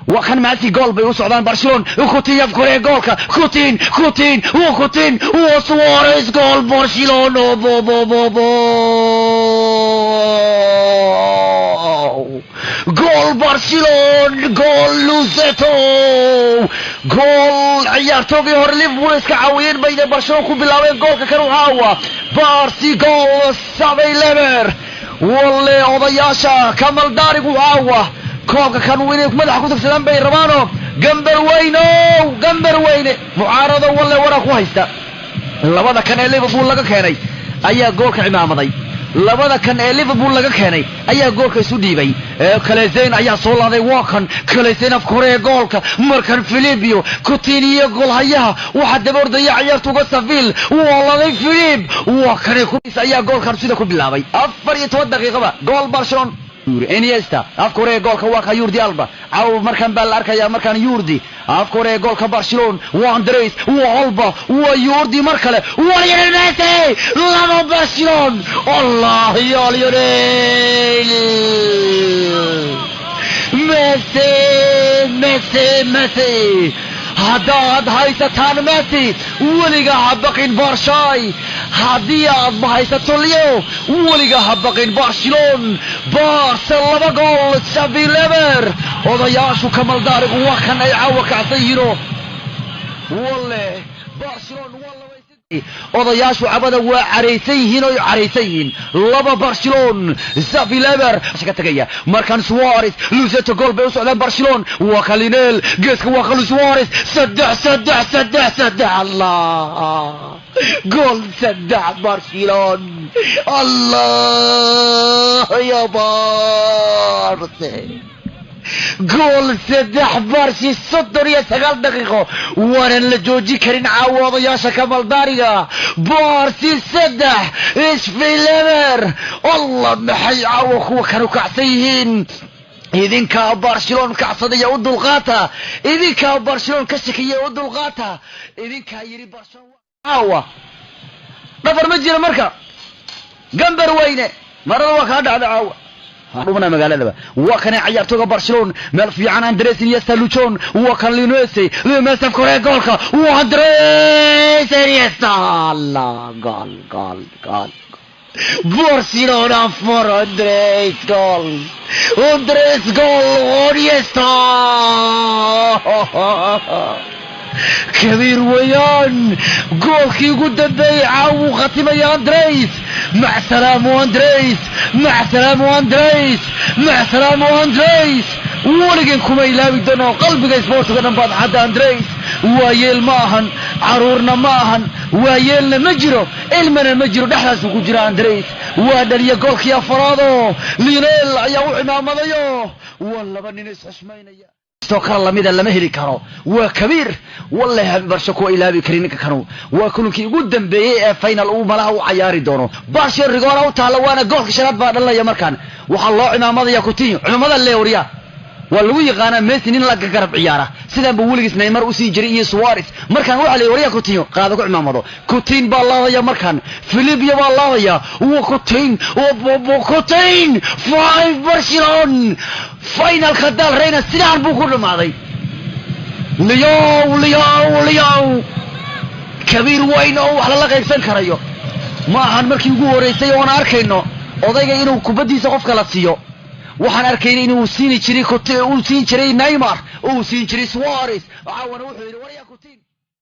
Waa kan Messi, gool bay u socdaan Barcelona. Coutinho afkore goolka, Coutinho, Coutinho, Coutinho, wa Suarez, gool Barcelona! Bo bo bo bo, gool Barcelona, gool Luzeto, gool! Ciyaartoogii hore Liverpool iska caawiyeen bayna Barcelona ku bilaabeen goolka kan. Waxaawa Barsi gool sabay leber. Walle odayaasha Kamal Daarigu caawa koobka kan inay madaxa ku tagsadaan bay rabaano. Gambar weyno, gambar weyne mucaarado, walle waraa ku haysta. Labada kan ee Liverpool laga keenay ayaa goolka cimaamaday. Labada kan ee Liverpool laga keenay ayaa goolka isu dhiibay. Kalezeyn ayaa soo laaday. Waa kan Kalezeyn, afka hore ee goolka. Markan Filipio Coutinho, goolhayaha waxaa daba ordaya ciyaartuga Savil. Waa laday Philip, waa kane kuis ayaa goolkan sida ku bilaabay. 14 daqiiqaba gool Barcelona. Iniesta afka hore ee goolka, waa ka Jordi Alba. Caaw markan baa la arkayaa. Markaan Jordi afka hore ee goolka Barcelona, waa Andres, waa Alba, waa Jordi mar kale, waa Lionel Messi! 2 Barcelona! Allah ya Lionel Messi, Messi, Messi! Haddaad haysataan Messi, weliga ha baqin Barshay. Haddii aad ma haysato Leo, weliga ha baqin Barcelon. Barsa 2 gool, Xavi leber. Odayaashu Kamaldaarigu waa kan ay caawa kacsan yihiino. Walle Barcelon waa odayaashu cabada waa caraysan yihiin oo caraysan yihiin. 2 Barcelon, Xavi leber ka tagaya. Markan Suarez, Luzeto, gool bay u socdaan Barcelon. Waa Kalinel geeska, waa kalu Suarez! 3, 3, 3, 3! Allah, gool! 3 Barcelon! Allah ya Barce, gool! 3 Barsi, 39 daqiiqo, waanan la jooji karin caawa odayaasha Kamaldaariga. Barsi 3, Isfilemer. Allah, maxay caawa kuwa kanu kacsan yihiin! Idinkaa Barcelon kacsadaya, u dulqaata. Idinkaa Barcelon ka shakiya, u dulqaata. Idinkaa yidhi Barcelon caawa dhafar ma jiro. Marka gambar weyne marada waa kaa dhacda caawa dhumana magaaladaba. Waa kana ciyaartooga Barcelona, meel fiican Andres Iniesta, Luchon, waa kan Lionel Messi, kore goolka, waa Andres Iniesta! Allah, gool, gool, gool! Barcelona 4, Andres gool, Andres gool, Iniesta kabiir weeyaan. Goolkii ugu dambeeyey caawu khatimaya Andres. Mac salaamu Andres, mac salaamu Andres, mac salaamu Andres. Weligeen kuma ilaawi doono, qalbiga isboortiga dhan baad xadda Andres. Waayeel ma ahan, caruurna ma ahan, waayeelna ma jiro, ilmana ma jiro, dhexdaasuu ku jira Andres. Waa dhaliya goolkii afaraadoo Lionel ayaa u cimaamadayo. Waa laba nin isxushmaynaya oo kale lamida lama heli karo. Waa kabiir wallahi, Barsho kuwa ilaabi karin ninka kanu. Waa kulankii ugu dambeeyey ee final uu malaha u cayaari doono. Barsho rigoora u taalla, waana goolka shanaad baa dhalinaya. Markaan waxaa loo cimaamadaya Coutinho, cimaamada leewriya. Waa lagu yaqaanaa Messi nin la garab ciyaara, sidaan buu weligiis Neymar u siin jiray iyo Suarez. Markaan waxaa la wariya Coutinho qaado ku cimaamado. Coutinho baa laadaya, markaan Filipio baa laadaya. Wa Coutinho, Coutinho! 5 Barcelona! Finalka Del Reyna sidaan buu ku dhamaaday. Leo, Leo, Leo kabiir weyn oo wax lala qaybsan karayo ma ahan. Markii ugu horeysay oon arkayno odayga inuu kubaddiisa qofka la siiyo, waxaan arkaynay inuu siini jiray, uu siin jiray Neymar, uu siin jiray Suarez. Caawana wuxuu yidhi waryaa Coutinho.